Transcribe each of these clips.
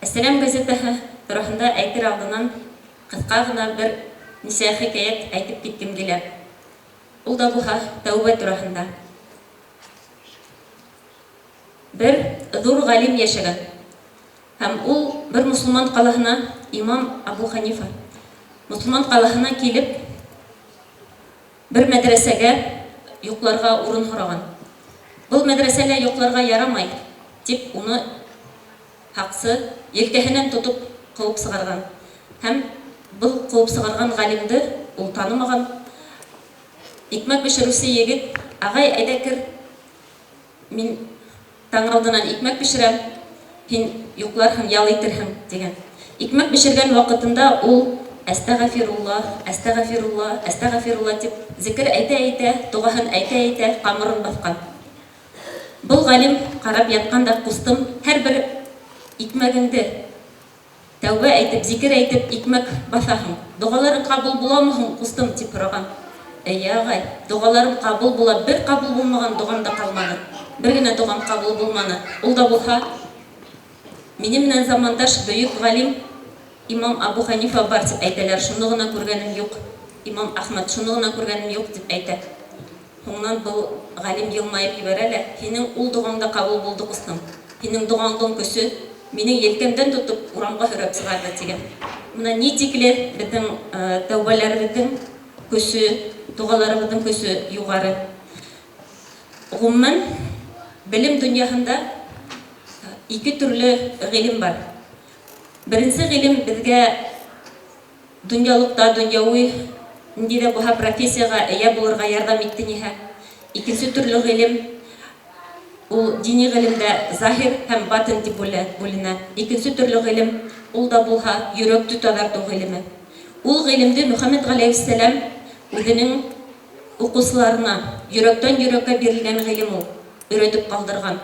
Әссәләм газетаһы тураһында әйтер алдынан ҡыҫҡа ғына бер нисә хикәйәт әйтеп киткем килә. Ул да булһа тәүбә тураһында. Бер ҙур ғалим йәшәгән. Һәм ул бер мосолман ҡалаһына, имам Абу Ханифа, мосолман ҡалаһына килеп, бер мәдрәсәгә йоҡларға урын һораған. Был мәдрәсәлә йоҡларға ярамай, дип уны һаҡсы елкәһенән тотоп ҡыуып сығарған. Һәм был ҡыуып сығарған ғалимды ул танымаған. Икмәк бешереүсе егет, Ағай, әйҙә кер, мин таң алдынан икмәк бешерәм, һин йоҡларһың, ял итерһең, тигән. Икмәк бешергән ваҡытында ул Әстәғәфируллаһ, әстәғәфируллаһ, әстәғәфируллаһ дип зекер әйтә-әйтә, доғаһын әйтә-әйтә ҡамырын баҫҡан. Был ғалим ҡарап ятҡан да, Ҡустым, һәрбер икмәгеңде тәүбә әйтеп, зикер әйтеп икмәк баҫаһың. Доғаларың ҡабул буламы һуң, ҡустым? дип һораған. Эйе, ағай, доғаларым ҡабул була, бер ҡабул булмаған доғам да ҡалманы. Бер генә доғам ҡабул булманы. Ул да булһа, минең менән замандаш бөек галим имам Абу Ханифа бар дип әйтәләр, шуны гына күргәнем юк, имам Әхмәд, шуны гына күргәнем юк, дип әйтә. Һуңынан был галим елмаеп ебәрә лә, Һинең ул доғаң да кабул булды, кустым. Һинең доғаңдың көсө минең елкәмдән тотоп урамға һөрәп сығарҙы, тигән. Мына ни тикле беҙҙең тәүбәләребеҙҙең көсө, доғаларыбыҙҙың көсө юғары. Гомумән, белем дөньяһында ике төрле гыйлем бар. Беренсе гыйлем беҙгә Дөньялыкта дөньяви нинди дә булһа профессиягә ия булырга ярдәм итте ниһә. Икенче төрле гыйлем, ул дини гыйлемдә заһир һәм батын дип бүлә, бүленә. Икенче төрле гыйлем, ул да булһа йөрәкте тазарту гыйлеме. Ул гыйлемде Мөхәммәд галәйһиссәлам үзенең укучыларына, йөрәктән йөрәккә бирелгән гыйлем ул, өйрәтеп калдырган.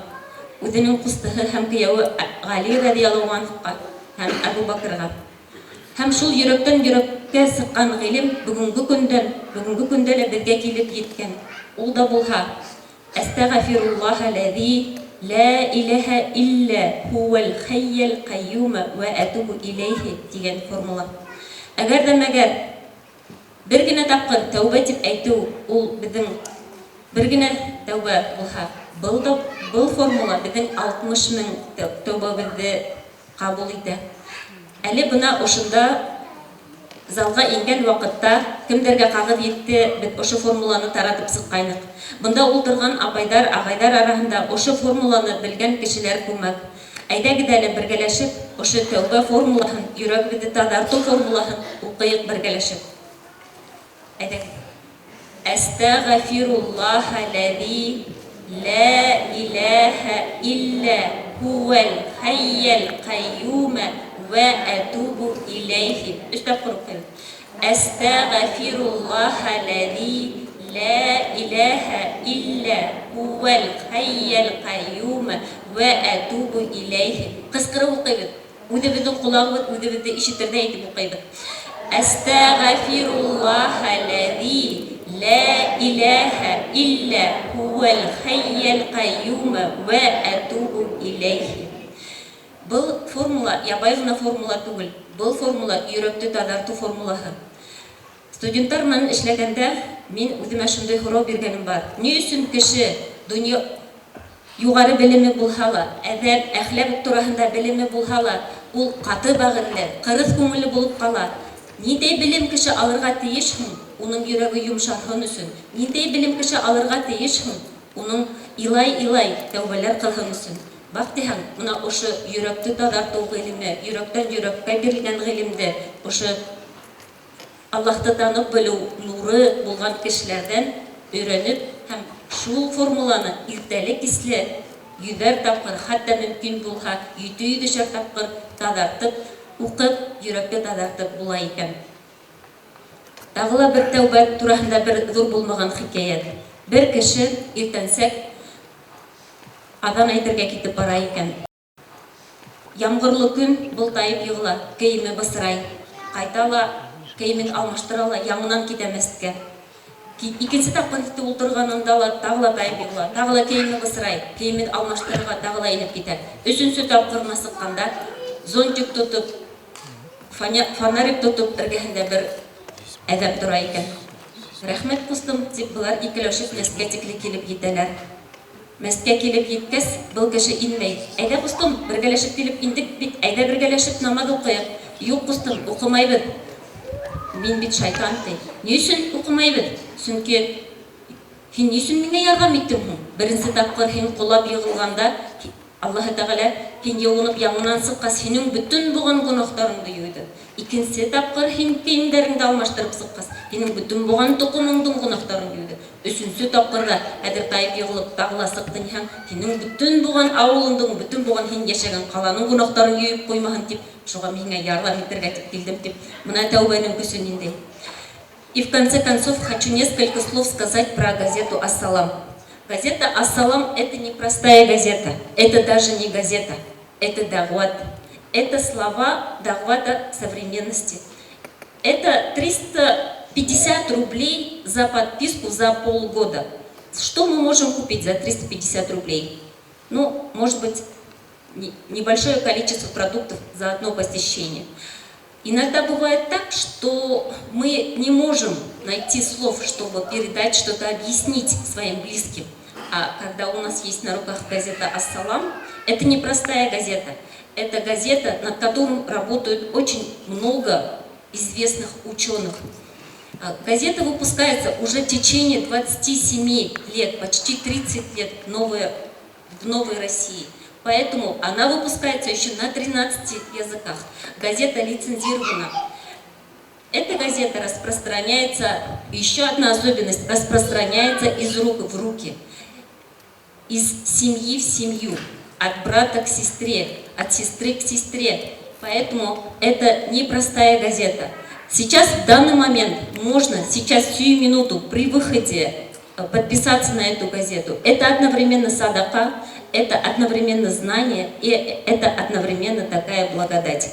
Үзенең кустыһы һәм кияве Гали радияллаһу анһука һәм Әбү Бәкргә. Һәм шул йөрәктән йөрәккә сыккан гыйлем бүгенге көндән, бүгенге көндә лә безгә килеп йиткән. Ул да булһа, Әстәгафируллаһа ләзи лә иләһә иллә һүәл хәййәл кайюмә вә әтүбү иләйһи дигән формула. Әгәр дә мәгәр бер генә тапкыр тәүбә дип әйтү ул безнең бер генә тәүбә булһа, был да был формула безнең 60 мең тәүбәбезне кабул итә. Әле бына ошонда залга ингән вакытта кемдәргә кагыз етте, без ошо формуланы таратып сыккайнык. Бында ултырган апайдар, агайдар араһында ошо формуланы белгән кешеләр күмәк. Әйдәгез әле бергәләшеп ошо тәүбә формулаһын, йөрәгебезне тазарту формулаһын укыйык бергәләшеп. Әйдәгез. Әстәгафируллаһа ләзи лә иләһә иллә һүәл хәййәл кайюмә вә әтүбү иләйһи. Өч тапкыр укыйбыз. Әстәгафируллаһа ләзи лә иләһә иллә һүәл хәййәл кайюмә вә әтүбү иләйһи. Кычкырып укыйбыз. Үзебезнең колагыбыз үзебезне ишетердәй итеп укыйбыз. Әстәгафируллаһа ләзи лә иләһә иллә һүәл хәййәл кайюмә вә әтүбү иләйһи. Был формула ябай гына формула түгел, был формула йөрәкте тазарту формулаһы. Студентлар менән эшләгәндә мин үземә шундый һорау биргәнем бар, ни өчен кеше дөнья югары белеме булһа ла, әдәп, әхлак тураһында белеме булһа ла, ул каты бәгырьле, кырыс күңелле булып кала? Ниндәй белем кеше алырга тиеш һуң, уның йөрәге йомшарһын өчен? Ниндәй белем кеше алырга тиеш һуң, уның илай-илай тәүбәләр кылһын өчен? Бак тиһәң, мына ошо йөрәкте тазарту гыйлеме, йөрәктән йөрәккә бирелгән гыйлемде ошо Аллаһты танып белү нуры булган кешеләрдән өйрәнеп һәм шул формуланы иртәле-кисле йөзәр тапкыр, хәтта мөмкин булһа, йөте-йөзешәр тапкыр тазартып укып, йөрәкне тазартып була икән. Тагы ла бер тәүбә тураһында бер зур булмаган хикәят. Бер кеше иртәнсәк азан әйтергә китеп бара икән. Ямгырлы көн, былтаеп егыла, кейеме бысрай. Кайта ла, кейемен алмаштыра ла, яңынан китә мәсеткә. Икенче тапкыр китеп утырганында ла тагы ла таеп егыла, тагы ла кейеме бысрай, кейемен алмаштырырга тагы ла инеп китә. Өченче тапкырына сыкканда, Зонтик тотоп, фонарик тотоп, эргәһендә бер әҙәм тора икән. «Рәхмәт, ҡустым», – тип, былар икеләүшеп мәсеткә тикле килеп етәләр. Мәсеткә килеп еткәс, был кеше инмәй. «Әйҙә, ҡустым, бергәләшеп килеп индек бит, әйҙә бергәләшеп намаҙ уҡыйыҡ». «Юҡ, ҡустым, уҡымайбыҙ. Мин бит шайтан», – ти. «Ни өсөн уҡымайбыҙ?» «Сөнки һин ни өсөн миңә ярҙам иттең һуң? Беренсе тапҡыр һин ҡолап йығылғанда, Аллаһы Тәғәлә һин йыуынып яңынан сыҡҡас, һинең бөтөн булған гонаһтарыңды юйҙы. Икенсе тапҡыр һин кейемдәреңде алмаштырып сыҡҡас, һинең бөтөн булған тоҡомоңдоң гонаһтарын юйҙы. Өсөнсө тапҡырҙа хәҙер тайып йығылып тағы ла сыҡты ниһәң, һинең бөтөн булған ауылыңдың, бөтөн булған һин йәшәгән ҡаланың гонаһтарын юйып ҡуймаһын тип, шуға мин һиңә ярҙам итергә тип килдем», – тип. Бына тәүбәнең көсө ниндәй. И в конце концов хочу несколько слов сказать про газету «Ассалам». Газета «Ассалам» – это не простая газета, это даже не газета, это дағуат. Это слова дағуата современности. Это 350 рублей за подписку за полгода. Что мы можем купить за 350 рублей? Ну, может быть, небольшое количество продуктов за одно посещение. Иногда бывает так, что мы не можем найти слов, чтобы передать что-то, объяснить своим близким. А когда у нас есть на руках газета «Ассалам», это не простая газета. Это газета, над которой работают очень много известных ученых. Газета выпускается уже в течение 27 лет, почти 30 лет в Новой России. Поэтому она выпускается еще на 13 языках. Газета лицензирована. Эта газета распространяется, еще одна особенность, распространяется из рук в руки, из семьи в семью, от брата к сестре, от сестры к сестре. Поэтому это непростая газета. Сейчас, в данный момент, можно, сейчас, сию минуту, при выходе подписаться на эту газету. Это одновременно садака, это одновременно знание и это одновременно такая благодать.